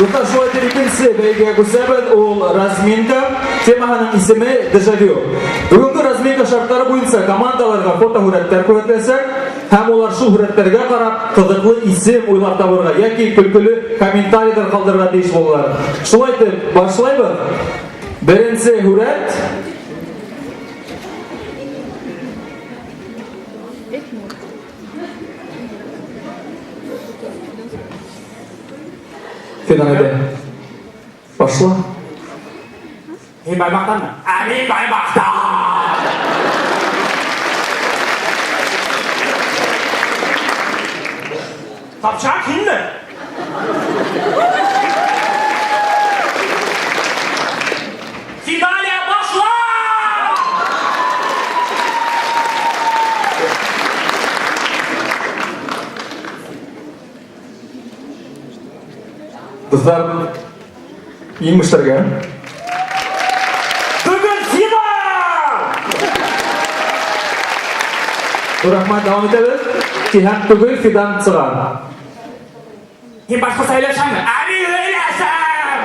Дуҫтар, шулай итеп икенсе бәйгегә күсәбеҙ, ул разминка. Темаһының исеме Дежавю. Бөгөнгө разминка шарттары буйынса командаларга фотоһүрәттәр күрһәтеләсәк һәм улар шул һүрәттәргә ҡарап ҡыҙыҡлы исем уйлап табырға йәки көлкөлө комментарийҙар ҡалдырырға тейеш булалар. Шулай итеп, башлайбыҙ. Беренсе һүрәт. Фидан әйдә. Башла. Мин Баймаҡтанмы? Ә мин Баймаҡтан! Тапшырам һинме? Финалия башла! Дуҫтар, иң эшләргә. Бөгөн финал! Ҙур рәхмәт, дауам итәбеҙ. Тиһәм түгел, Фидан сыға. Һин башҡортса һөйләшәңме? Ә мин һөйләшәм!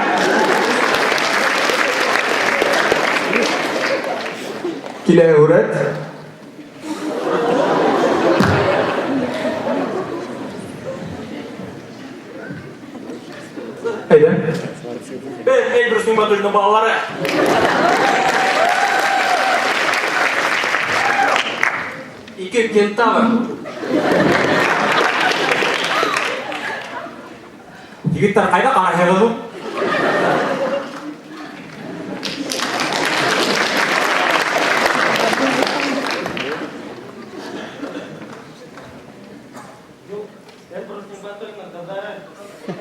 Килә һүрәт. Әйдә. Беҙ Эльбрус Ниғмәтуллиның балалары. Ике кентавр. Егеттәр, ҡайҙа ҡарайһығыҙ ул?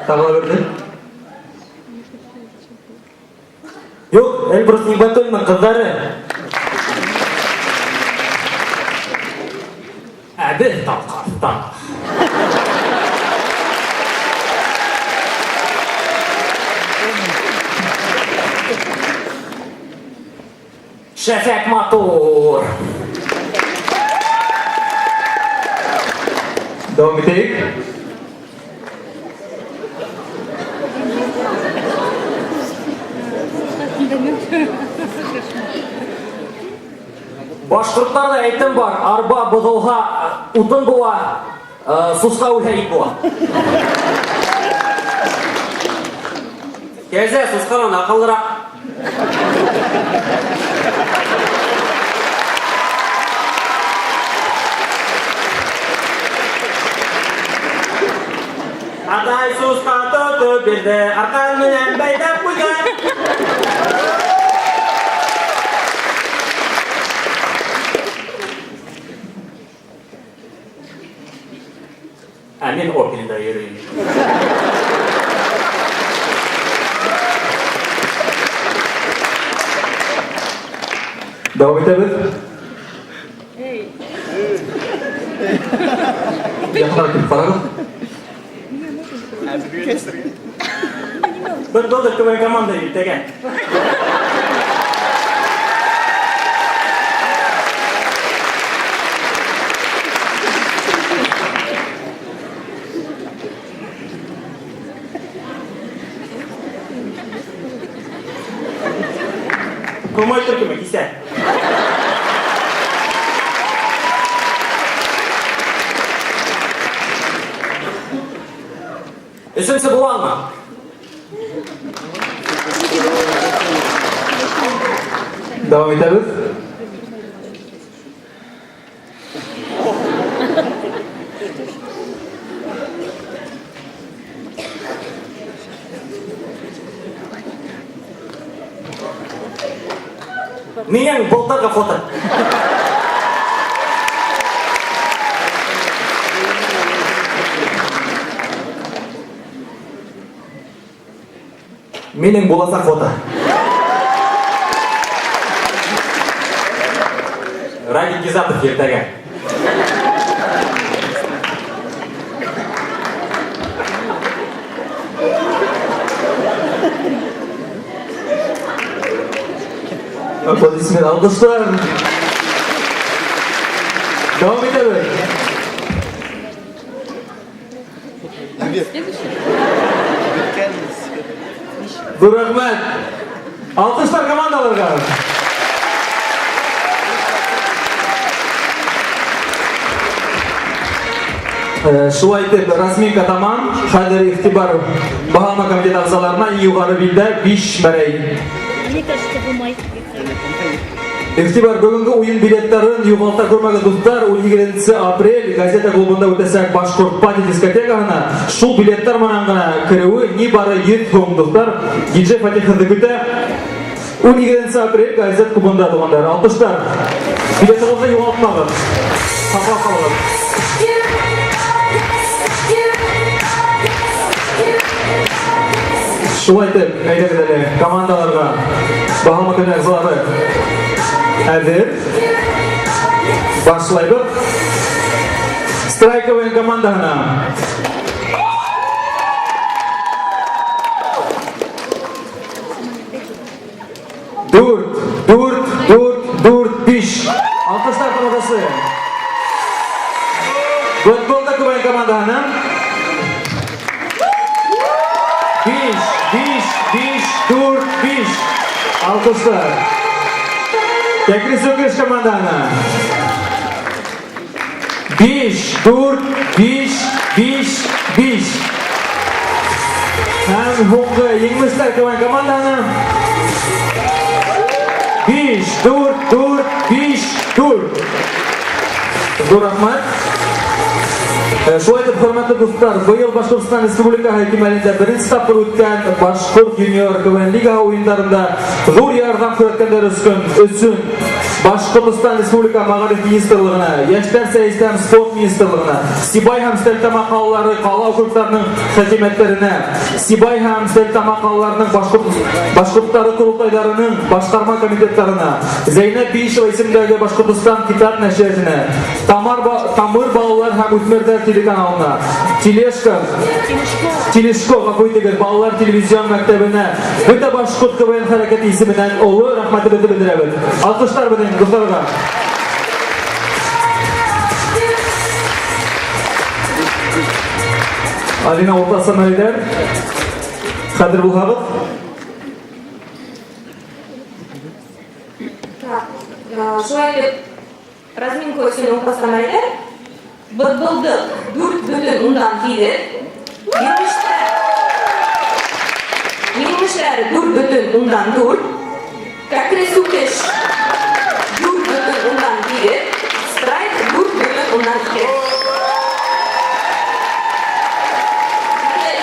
Тағы ла берҙе. Юҡ, Эльбрус Ниғмәтуллиның ҡыҙҙары. Ә беҙ Татарстан. Шәфәк матур. Дауам итәйек. Башҡорттарҙа әйтем бар, арба боҙолһа, утын була, сусҡа үлһә ит була. Кәзә сусҡанан аҡыллыраҡ. Атай сусҡа тотоп бирҙе, арҡан менән бәйләп ҡуйҙы. Ә мин Опельда йөрөйм. Дауам итәбеҙ. Яҡыныраҡ килеп ҡарағыҙ. Бер доллар КВН команда иртәгә. Кумай төркеме кисә. Өсөнсө буламы? Дауам итәбеҙ. Минең былтырғы фото. Минең буласаҡ фото. Радик Гизатов иртәгә. Аплодисмент, алҡыштар. Дауам итәбеҙ. Ҙур рәхмәт. Алҡыштар командаларға. Шулай итеп, разминка тамам. Хәҙер игътибар Баһалама комитеты ағзаларына иң юғары билдә 5 мәрәй. Мне кажется, бумай. Игътибар, бөгөнгө уйын билеттарын юғалта күрмәгеҙ, дуҫтар. 17 апрель газета клубында үтәсәк Башҡорт пати дискотекаһына шул билеттар менән генә кереүе ни бары 100 һум, дуҫтар. DJ Фатих һеҙҙе көтә. 17 апрель газет клубында, туғандар. Алҡыштар. Билетығыҙҙы юғалтмағыҙ. Һаҡлап ҡалығыҙ. Шулай итеп, әйҙәгеҙ әле командаларға Баһалама комитеты ағзалары әҙер. Башлайбыҙ. Страйк КВН командаһына. Дүрт, дүрт, дүрт, дүрт, биш. Алҡыштар тамашасы. Футболда КВН командаһына. Биш, биш, биш, дүрт, биш. Алҡыштар. Кәкре Сүкеш командаһына. Биш, дүрт, биш, биш, биш. Һәм һуңғы Еңмештәр КВН командаһына. Биш, дүрт, дүрт, биш, дүрт. Ҙур рәхмәт. Шулай итеп, хөрмәтле дуҫтар, быйыл Башҡортостан Республикаһы кимәлендә беренсе тапҡыр үткән Башҡорт юниор КВН лигаһы уйындарында ҙур ярҙам күрһәткәндәр өсөн Башҡортостан Республика Мәғариф Министрлығына, Йәштәр сәйәсәте һәм спорт министрлығына, Сибай һәм Стәрлетамаҡ ҡалалары ҡала округтарының хакимиәттәренә, Сибай һәм Стәрлетамаҡ ҡалаларының башҡорттары ҡоролтайҙарының башҡарма комитеттарына, Зәйнәб Биишева исемендәге Башҡортостан китап нәшриәтенә, Тамыр балалар һәм үҫмерҙәр телеканалына, Телешко, Телешко, ғәфү итегеҙ, балалар телевизион мәктәбенә, бөтә башҡорт КВН хәрәкәте исеменән оло рәхмәтебеҙҙе белдерәбеҙ. Алҡыштар беҙҙең дуҫтарға. Алина, уртаса мәлдәр. Хәҙер булһағыҙ. Шулай итеп, разминка өсөн уртаса мәлдәр. Бытбылдыҡ дүрт бөтөн ундан һигеҙ. Еңештәр дүрт бөтөн ундан дүрт. Кәкре Сүкеш дүрт бөтөн ундан һигеҙ. Страйк дүрт бөтөн ундан ике.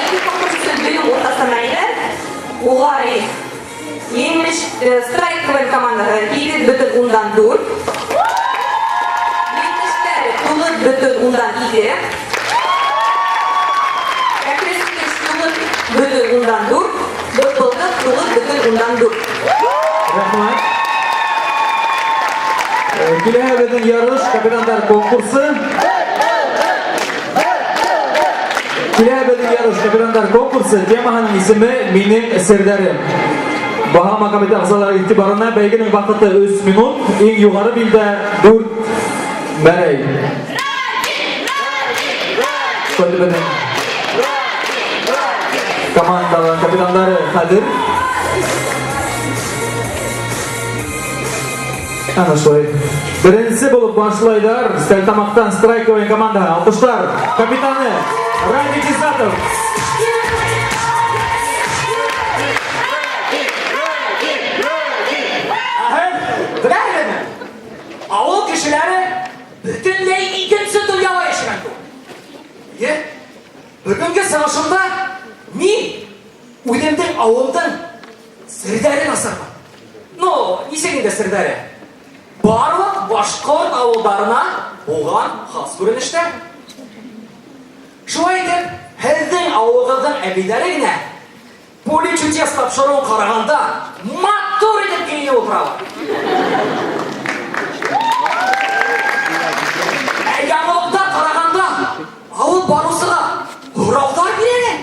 Ике конкурс өсөн бөйөк уртаса мәлдәр. Улар Еңеш, Страйк КВН командаһы һигеҙ бөтөн ундан дүрт. Еңештәр туғыҙ бөтөн ундан ике. Кәкре Сүкеш туғыҙ бөтөн ундан дүрт. Бытбылдыҡ туғыҙ бөтөн ундан дүрт. Рәхмәт. Киләһе беҙҙең ярыш капитандар конкурсы. Киләһе беҙҙең ярыш капитандар конкурсы темаһының исеме Минең серҙәрем. Баһалама комитеты ағзалары иғтибарына бәйгенең ваҡыты өс минут, иң юғары билдә дүрт мәрәй. Беҙҙең командалар капитандары хәҙер. Ана шулай. Беренсе булып башлайҙар Стәрлетамаҡтан Страйк КВН командаһы. Алҡыштар капитаны Радик Исатов. Беләһегеҙме? Ауыл кешеләре бөтөнләй икенсе донъяла йәшәгән кеүек. Эйе, бөгөнгө сығышымда мин үҙемдең ауылдың серҙәрен асырмын. Ну, нисек инде серҙәре? Барлыҡ башҡорт ауылдарына булған хас күренештәр. Шулай итеп, һеҙҙең ауылығыҙҙың әбейҙәре генә Поле чудес тапшырыуын ҡарағанда матур итеп кейенеп ултыралар. Ә яңылыҡтар ҡарағанда алып барыусыға һорауҙар бирәләр.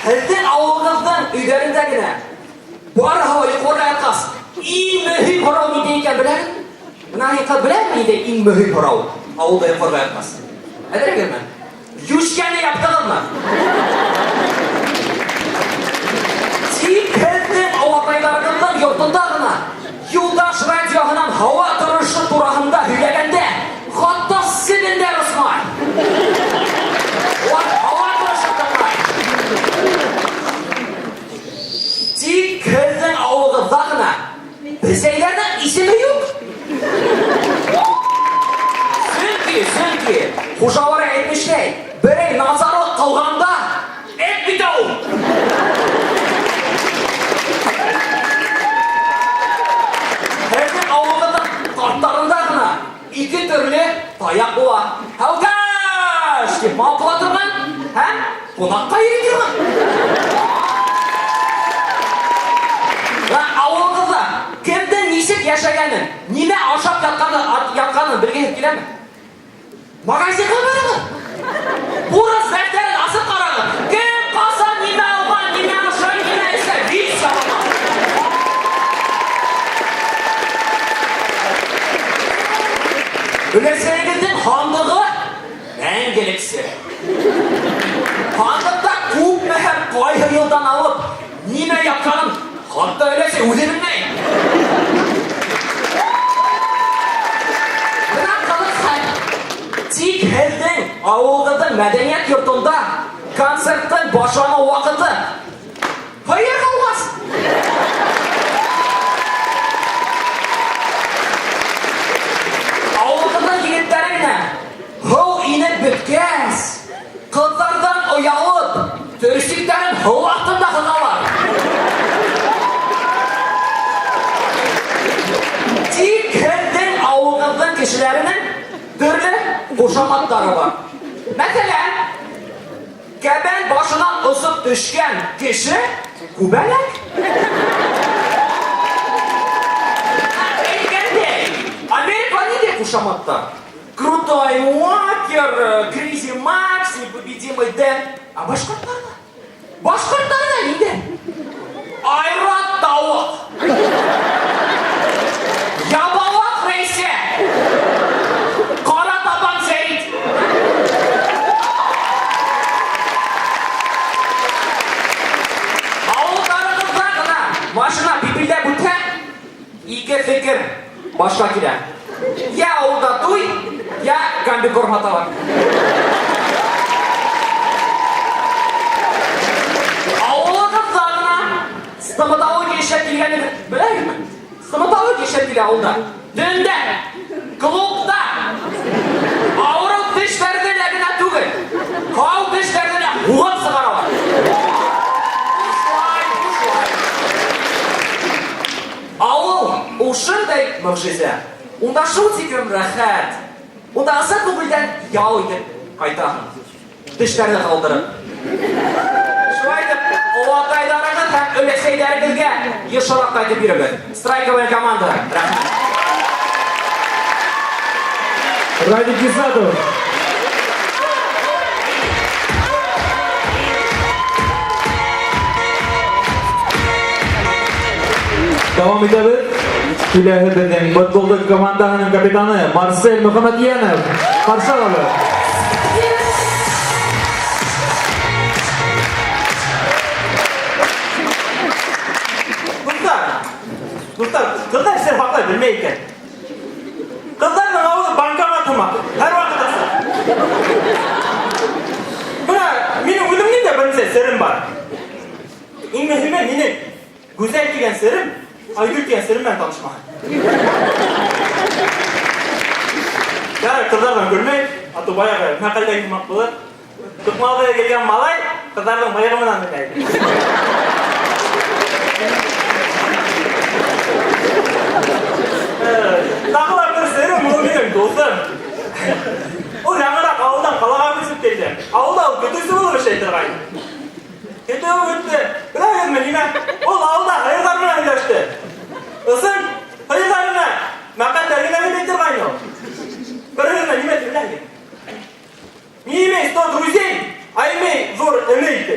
Һеҙҙең ауылығыҙҙың өйҙәрендә генә барыһы ла йоҡларға ятҡас, иң мөһим һорау ниндәй икән беләһегеҙме? Бына һин беләһеңме ниндәй иң мөһим һорау ауылда йоҡларға ятҡас? Әҙерәгеҙме? Йүшкәне яптығыҙмы? һауа торышы тураһында һөйләгәндә, хатта себендәр осмай. Улар һауа торышын тыңлай. Тик һеҙҙең ауылығыҙҙа ғына бесәйҙәрҙең исеме юҡ. Сөнки, сөнки, хужалары әйтмешләй, берәй насарлыҡ ҡылғанда, эт бит ул. Һеҙҙең ауылығыҙҙың ҡарттарында ғына ике төрлө таяҡ була. Алкаш тип мал ҡыла торған һәм ҡунаҡҡа йөрөй торған. Вә ауылығыҙҙа кемдең нисек йәшәгәнен, нимә ашап ятҡанын белгегеҙ киләме? Магазинға барығыҙ. Бурыс дәфтәрен асып ҡарағыҙ. Кем ҡасан нимә алған, нимә ашай, нимә эсә, һис ярамай. Өләсәйегеҙҙең һандығы мәңгелек сер. Һандыҡта күпме һәм ҡайһы йылдан алып нимә ятҡанын хатта өләсәй үҙе белмәй. Бына ҡыҙыҡ хәл. Тик һеҙҙең ауылығыҙҙың мәҙәниәт йортонда концерттың башланыу ваҡыты һыйыр ҡалмаҫ. Ауылығыҙҙың егеттәре генә һыу инеп бөткәс, ҡыҙҙарҙан оялып, төрсөктәрен һыу аҫтында һығалар. Тик һеҙҙең ауылығыҙҙың кешеләренең төрлө ҡушаматтары бар. Мәҫәлән, кәбән башынан осоп төшкән кеше күбәләк. Әйткәндәй, Америкала ниндәй ҡушаматтар? Крутой Уокер, Кризи Макс, Непобедимый Дэн. Ә башҡорттарҙа? Башҡорттарҙа ниндәй? Айрат Тауыҡ. Ябалаҡ Рәйсә. Ҡара табан Сәйет. Ауылдарығыҙҙа ғына машина пипелдәп үтһә, ике фекер башҡа килә. Йә ауылда туй, йә комбикорм һаталар. Ауылығыҙҙа ғына стоматология эшләп килгәнен беләһегеҙме? Стоматология эшләп килә ауылда. Төндә, клубта ауырыу тештәрҙе лә генә түгел, һау тештәрҙе лә һуғып сығаралар. Бушлай, бушлай. Ауыл ул шундай мөғжизә. Унда шул тиклем рәхәт. Унда ысын күңелдән ял итеп ҡайтаһың. Тештәрҙе ҡалдырып. Шулай итеп, олатайҙарығыҙ һәм өләсәйҙәрегеҙгә йышыраҡ ҡайтып йөрөгөҙ. Страйковая команда. Рәхмәт. Радик Гизатов. Дауам итәбеҙ. Киләһе беҙҙең Бытбылдыҡ командаһының капитаны Марсель Мөхәмәтйәнов. Ҡаршы алабыҙ. Дуҫтар, дуҫтар, ҡыҙҙар сер һаҡлай белмәй икән. Ҡыҙҙарҙың ауыҙы банкомат һымаҡ, һәр ваҡыт асыҡ. Бына минең үҙемдең дә бер нисә серем бар. Иң мөһиме минең Гүзәл тигән серем, Айгөл тигән серем менән танышмаһын. Ярай, ҡыҙҙарҙан көлмәй, ату баяғы мәҡәлдәге һымаҡ булыр. Туҡмауҙа килгән малай ҡыҙҙарҙың мыйығы менән уйнай. Тағы ла бер серем, ул минең дуҫым. Ул яңыраҡ ауылдан ҡалаға күсеп килде. Ауылда ул көтөүсе булып эшләй торғайны. Көтөү көттө. Беләһегеҙме нимә? Ул ауылда һыйырҙар менән һөйләште. Ысын һыйырҙар менән мәҡәлдәр генә һөйләй торғайны ул. Бер һүҙ нимә тип беләһегеҙ? Не имей 100 друзей, а имей ҙур эмей, ти.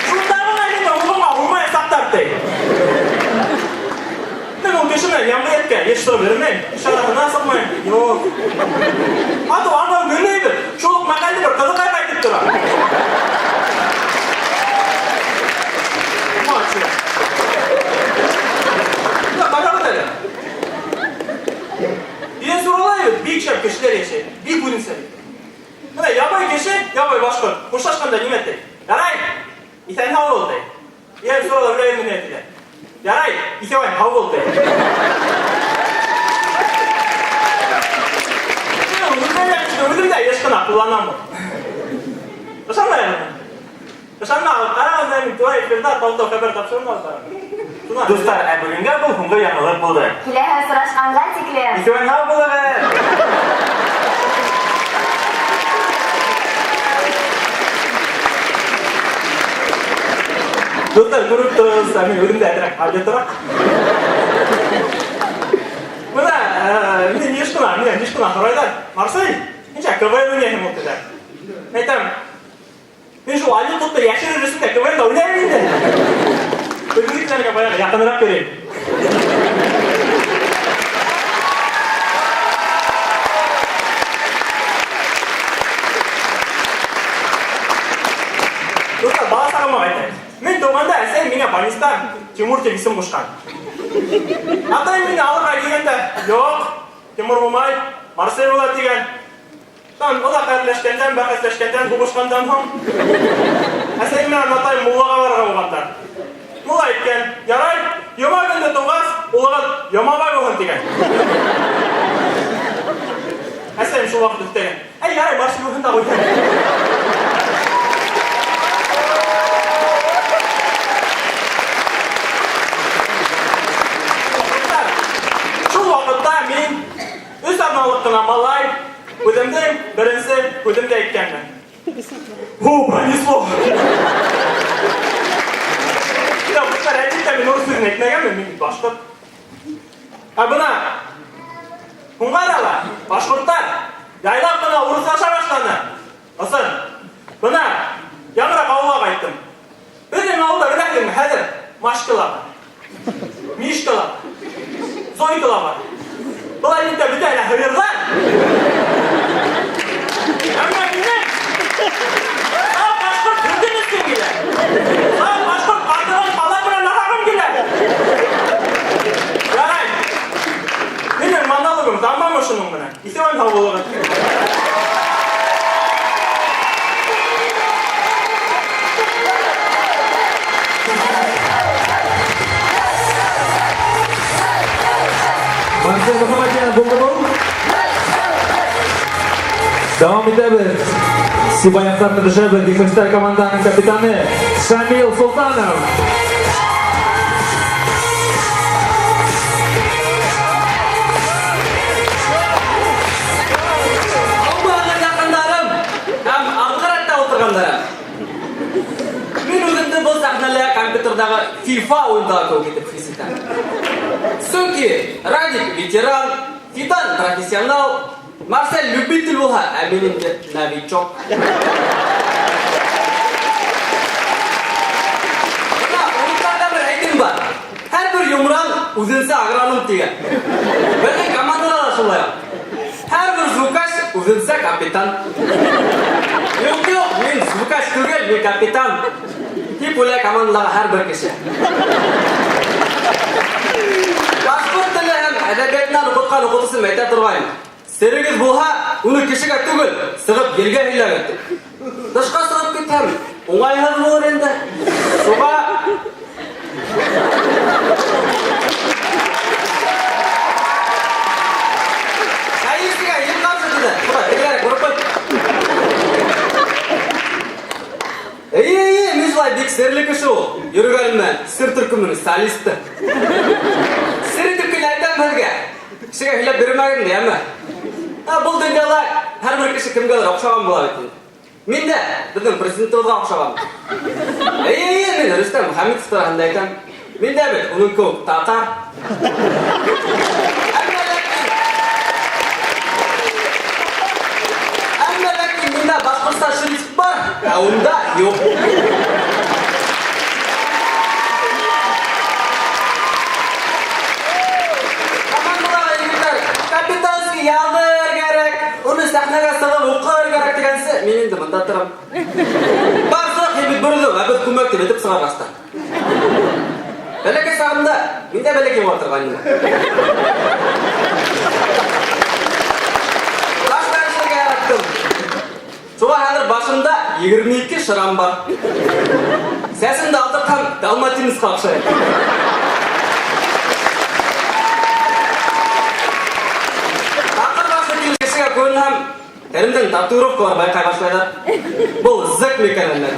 Шунда ғына һине уғыңа һуймаясаҡтар, ти. Мин ул кешене йәмғиәткә йыш сығып йөрөмәйем, ишараһына сыҡмайым. Юҡ. Атыу анау гөлләйбеҙ, шул уҡ мәҡәлде бер ҡыҙыҡай әйтеп тора. кешеләр яшәй, бик үзенчәлекле. Менә ябай кеше, ябай башкорт, хушлашканда нимә ди? Ярай, исән һау бул ди. Йә сорала беләм ни ди. Ярай, исән һау бул ди. Үзем дә еш кына кулланам. Ышанмайсыңмы? Ышанмагыз, карагыз, мин туры эфирда Тау-тау хәбәр тапшыруын алып барам. Дуслар, ә бүгенгә бу һуңгы яңалык булды. Киләһе осрашканга тиклем. Исән һау булыгыз! Дуслар, күреп торыгыз, мин үзем дә әзрәк аудиторак. Менә, мин еш кына, миннән еш кына сорыйлар. Марсель, ничә КВН уйныйсың ул диләр. Әйтәм, мин шул алютутты яшерер өчен дә КВНда уйныйм инде. Үзегезләргә баягы якынрак йөрим. Дуслар, бала сагыма әйтәм. Мин туганда әсәй миңа больниста Тимур дип исем кушкан. Атай мине алырга килгәндә, юк, Тимур булмай, Марсель була дигән. Там озак әрләшкәндән, бәхәсләшкәндән, сугышканнан соң, әсәй менән атай муллага барырга булганнар. Мулла әйткән, ярай, йома көнне тугач, улыгыз Йомабай булсын дигән. Әсәем шул вакыт өстәгән. Әй, ярай, Марсель булсын да куйсын. Шул вакытта мин өч атналык кына малай, үземнең беренче сүземдә әйткәнмен. Фу, пронесло. Я, дуслар, әлбәттә, мин урыс сүзен әйтмәгәнмен, мин бит башкорт. Ә бына һуңга арала башкортлар яйлап кына урыслаша башланы. Ысын. Бына яңырак авылга кайттым. Безнең авылда беләсеңме, хәзер Машкалар бар. Мишкалар. Зойкалар бар. Былай бит бөтә әле һыйырлар. Әмма минем саф башкорт һөтен эчкем килә. Саф башкорт катыгын калай белән ашагым килә. Ярай. Минем монологым тәмам шуның менән. Исән һау булыгыз. Марсель Мөхәммәтҗанов булды бу. Дәвам итәбез. Сибаяктан төшәбез. Бикмәчтәр команданың капитаны Шамил Султанов. Һаумыһыгыҙ, яҡындарым һәм арҡы рәттә ултырғандарым. Мин үҙемде был сәхнәлә компьютерҙағы FIFA уйындағы кеүек итеп хис итәм. Сөнки Радик ветеран, Фидан профессионал, Марсель любитель булһа, ә мин инде новичок. Бына урыҫтарҙа бер әйтем бар. Һәр бер йомран үҙенсә агроном тигән. Беҙҙең командала ла шулай. Һәр бер звукач үҙенсә капитан. Юҡ, юҡ, мин звукач түгел, мин капитан. Тип уйлай командалағы һәр бер кеше. Башҡорт теле һәм әҙәбиәтенән уҡытҡан уҡытыусым әйтә торғайны. Серегеҙ булһа, уны кешегә түгел, сығып елгә һөйләгеҙ. Тышҡа сығып китһәм, уңайһыҙ булыр инде. Шуға Хәйерсегә ел ҡамсы тине. Шуға тегеләргә күреп ҡуй. Эйе, эйе, мин шулай бик серле кеше ул. Йөрөгәнемә сер төркөмөнөң солисты. Сер итеп кенә әйтәм һеҙгә. Кешегә һөйләп бирмәгеҙ инде, йәме? Ә был донъяла һәр бер кеше кемгәлер оҡшаған була бит инде. Мин дә беҙҙең президентыбыҙға оҡшаған. Эйе, эйе, мин Рөстәм Хәмитов тураһында әйтәм. Мин дә бит уның кеүек татар. Әммә ләкин миндә башҡортса шрифт бар, ә унда юҡ. Командалағы егеттәр, капитанский яҙыр кәрәк, уны сәхнәгә сығып уҡыр кәрәк тигәнсе, мин инде бында торам. Барсыҡ, һин бит борҙоң, ә беҙ күмәк тип әйтеп сығарғас та. Бәләкәй сағымда мин дә бәләкәй була торған инем. 22 шрам бар. Сәсемде алдыртһам, далматинецҡа оҡшайым. Таҡыр башлы килеш кешегә күренһәм, тәнемдән татуировкалар байҡай башлайҙар. Был зык микән әллә?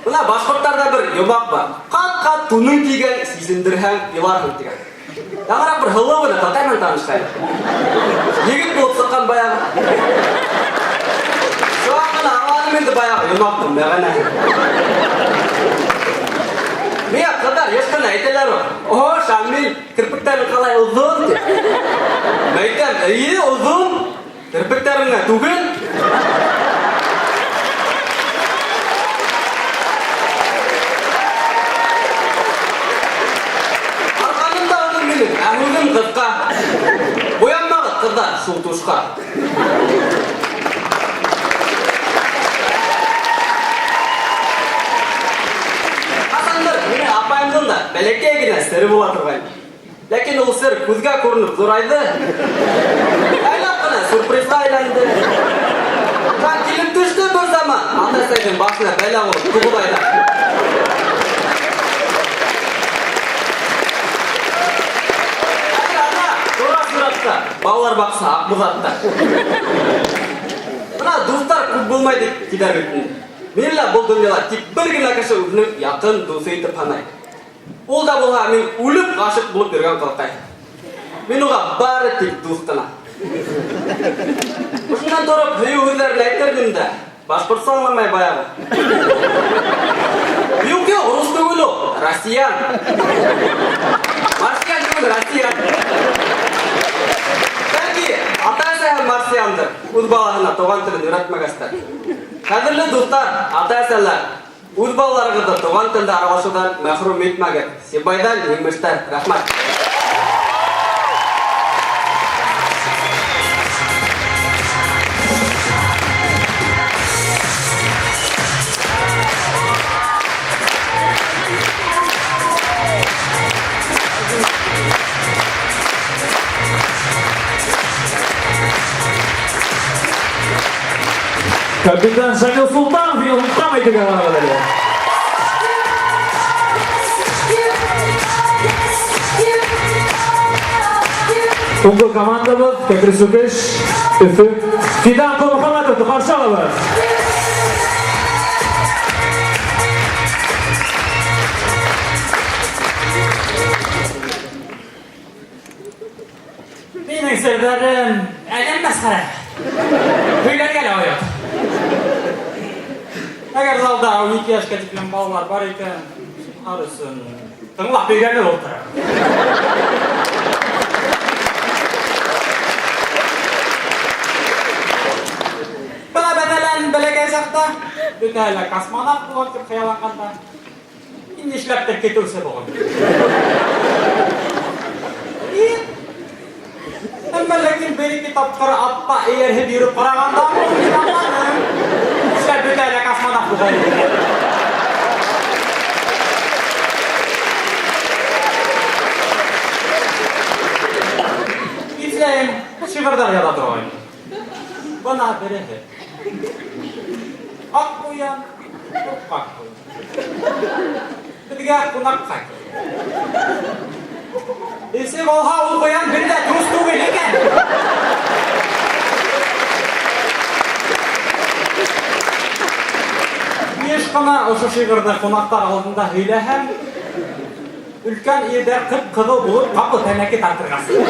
Бына башҡорттарҙа бер йомаҡ бар. Ҡат-ҡат тунын кейгән, сисендерһәң, иларһың тигән. Яңыраҡ бер һылыу ғына татай менән танышҡайным. Егет булып сыҡҡан баяғы. Шуға ғына аңланым инде баяғы йомаҡтың мәғәнәһен. Миңә ҡыҙҙар йыш ҡына әйтәләр ул. О, Шамил, керпектәрең ҡалай оҙон тип. Мин әйтәм, эйе, оҙон. Керпектәрең генә түгел. Арҡаным да оҙон минең, ә һүҙем ҡыҫҡа. Буянмағыҙ, ҡыҙҙар, шул тушҡа. Ҡасандыр минең апайымдың да бәләкәй генә сере була торғайны. Ләкин ул сер күҙгә күренеп ҙурайҙы. Яйлап ҡына сюрпризға әйләнде. Ҡан килеп төштө бер заман. Ата-әсәйҙең башына бәлә булып туғыҙ айҙа. Хәҙер ана, тура сиратта, балалар баҡсаһы Аҡбуҙатта. Бына дуҫтар күп булмай тип килә бит инде. Мин лә был донъяла тик бер генә кеше үҙенең яҡын дуҫы итеп һанай. Ул да булһа мин үлеп ғашиҡ булып йөрөгән ҡыҙыҡай. Мин уға бары тик дуҫ ҡына. Ошонан тороп һөйөү һүҙҙәрен әйтермен дә, башҡортса аңламай баяғы. Юҡ, юҡ, рус түгел ул, россиян. Марсиан түгел, россиян. Бәлки, ата-әсәһе марсиандыр, үҙ балаһына туған телен өйрәтмәгәстәр. Ҡәҙерле дуҫтар, ата-әсәләр, үҙ балаларығыҙҙы туған телдә аралашыуҙан мәхрүм итмәгеҙ. Сибайҙан еңмештәр, рәхмәт. Капитан Шамил Султанов мин онотҡан әйтергә барабыҙ әле. Һуңғы командабыҙ Кәкре Сүкеш, Өфө. Фидан Ҡолмөхәмәтовты ҡаршы алабыҙ. Минең серҙәрем әләм мәсхәрә. Һөйләргә лә оят. Әгәр залда 12 йәшкә тиклем балалар бар икән, зинһар өсөн тыңлап өйрәнеп ултыра. Бына, мәҫәлән, бәләкәй саҡта бөтәһе лә космонавт булам тип хыялланғанда, мин нишләптер көтөүсе булам. Әммә ләкин бер-ике тапҡыр атта эйәрһеҙ йөрөп ҡарағанда, мин аңланым. Нишләп бөтәһе лә космонавт булған икән? Иҫләйем, шиғырҙар яҙа торғайным. Бына береһе. Аҡ ҡуян, ҡурҡаҡ ҡуян. Беҙгә ҡунаҡҡа килде. Эсе булһа, ул ҡуян бер ҙә трус түгел икән. Йыш ҡына ошо шиғырҙы ҡунаҡтар алдында һөйләһәм, өлкән ирҙәр ҡып-ҡыҙыл булып ҡапыл тәмәке тартырға сыға.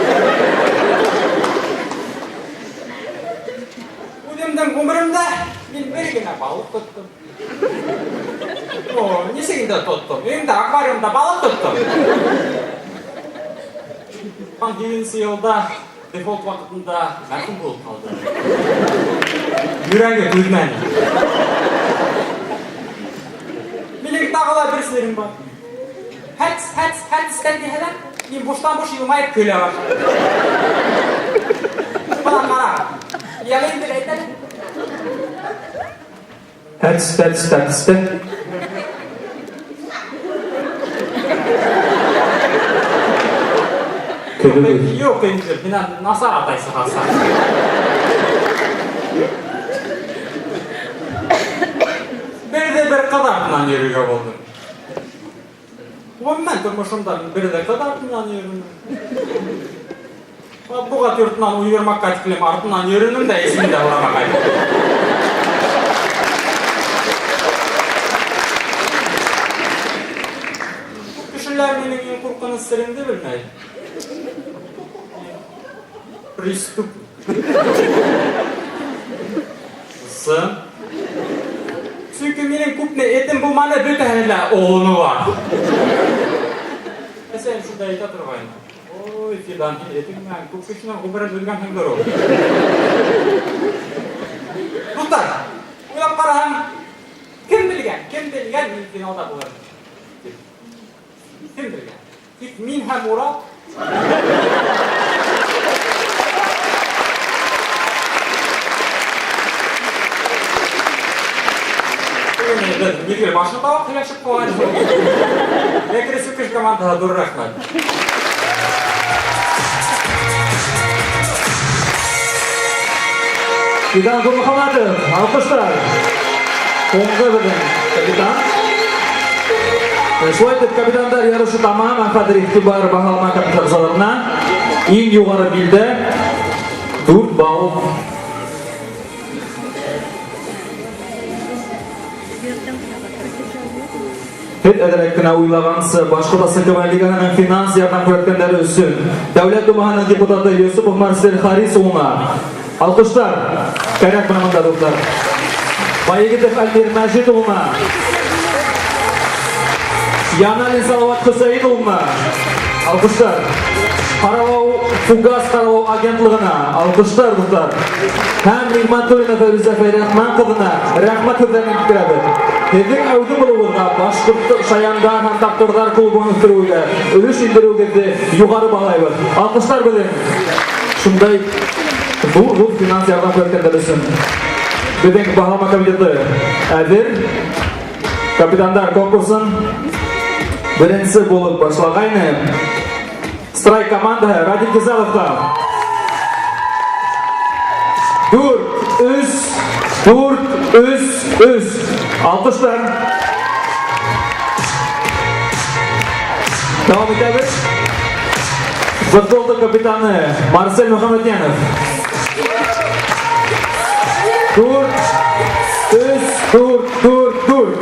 Үҙемдең ғүмеремдә мин бер генә балыҡ тоттом. О, нисек инде тоттом? Өйөмдә аквариумда балыҡ тоттом. Ҡырҡ һигеҙенсе йылда дефолт ваҡытында мәрхүм булып ҡалды. Йөрәге түҙмәне. Минең тағы ла бер серем бар. Хәтс, хәтс, хәтс тиһәләр, мин буштан буш йылмайып көлә башлайым. Бына ҡара. Яле инде әйт әле. Хәтс, хәтс, хәтс. Көлөгөҙ. Юҡ инде, минән насар атай сығаса. бер ҡыҙ артынан йөрөргә булдым. Ғөмүмән, тормошомда мин бер ҙә ҡыҙ артынан йөрөнөм. Матбуғат йортонан универмагҡа тиклем артынан йөрөнөм дә исемен дә һорамағайным. Күп кешеләр минең иң ҡурҡыныс серемде белмәй. Преступник. Сын. Сөнки минең күпме этем булманы, бөтәһенең дә олоно бар. Әсәйем шунда әйтә торғайны. Ой, Фидан, һин этең менән күп кешенең ғүмерен бүлгәнһеңдер ул. Дуҫтар, уйлап ҡараһаң, кем белгән, кем белгән мин финалда булырмын дип. Кем белгән? Тик мин һәм Урал. Беҙ миҙгел башында уҡ һөйләшеп ҡалған. Кәкре Сүкеш командаһы, ҙур рәхмәт. Фидан Нурмөхәмәтов, алҡыштар. Һуңғы беҙҙең капитан. Шулай итеп, капитандар ярышы тамам. Ә хәҙер иғтибар баһалама капитан ағзаларына. Иң юғары билдә 4 балл. Һеҙ әҙерәк кенә уйлағансы, Башҡорт АСКБ лигаһының финанс ярҙам күрһәткәндәре өсөн Дәүләт Думаһының депутаты Йосопов Марсель Харис улына алҡыштар. Кәрәк бына бында, дуҫтар. Байегетов Альмир Мәжит улына, Яналин Салават Хөсәйен улына алҡыштар. Ҡаралау Фугас ҡаралау агентлығына алҡыштар, дуҫтар. Һәм Ниғмәтуллина Фәйрүзә Фәйрахман ҡыҙына рәхмәт һүҙҙәрен еткерәбеҙ. Һеҙҙең әүҙем булыуығыҙға Башҡорт шаяндар һәм тапҡырҙар клубын үҫтереүгә өлөш индереүегеҙҙе юғары баһалайбыҙ. Алҡыштар беҙҙең шундай ҙур-ҙур финанс ярҙам күрһәткәндәр өсөн. Беҙҙең баһалама комитеты әҙер. Капитандар конкурсын беренсе булып башлағайны. Страйк командаһы Радик Гизаловҡа. Дүрт, өс, дүрт, өс, өс. Алҡыштар. Дауам итәбеҙ. Футболды капитаны Марсель Мөхәмәтйәнов. Дүрт, өс, дүрт, дүрт, дүрт.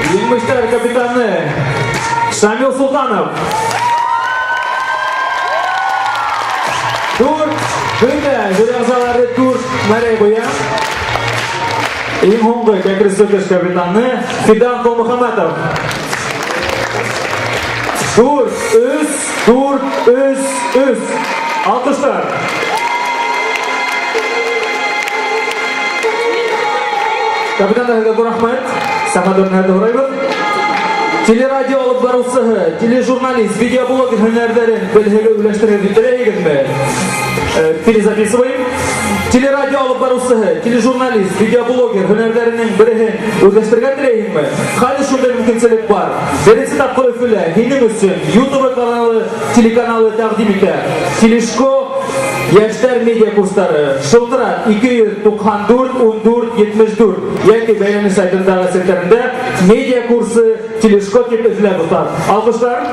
Еңмештәр капитаны Шамил Султанов. Дүрт, бөтә жюри ағзалары дүрт мәрәй ҡуя. Иң һуңғы Кәкре Сүкеш капитаны Фидан Ҡолмөхәмәтов. Дүрт, өс, дүрт, өс, өс. Алҡыштар. Капитандар, һеҙгә ҙур рәхмәт. Сәхнә түренә һорайбыҙ. Телерадио алып барыусыһы, тележурналист, видеоблогер һөнәрҙәрен белһегеҙ, үҙләштерергә теләйһегеҙме? Перезаписываем. Телерадио алып барыусыһы, тележурналист, видеоблогер һөнәрҙәренең береһен үҙләштерергә теләйһеңме? Хәҙер шундай мөмкинселек бар. Беренсе тапҡыр Өфөлә һинең өсөн YouTube каналы, телеканалы тәҡдим итә. Телешко йәштәр медиа курстары. Шылтырат 294 14 74 йәки бәйләнеш сайтындағы селтәрендә медиа курсы Телешко тип эҙлә, дуҫтар. Алҡыштар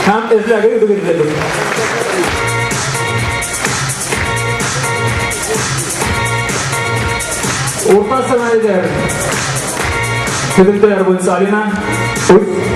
һәм эҙләгеҙ үҙегеҙҙе. Урта сценарийҙар. Һөҙөмтәләр буйынса Алина. Үҙ.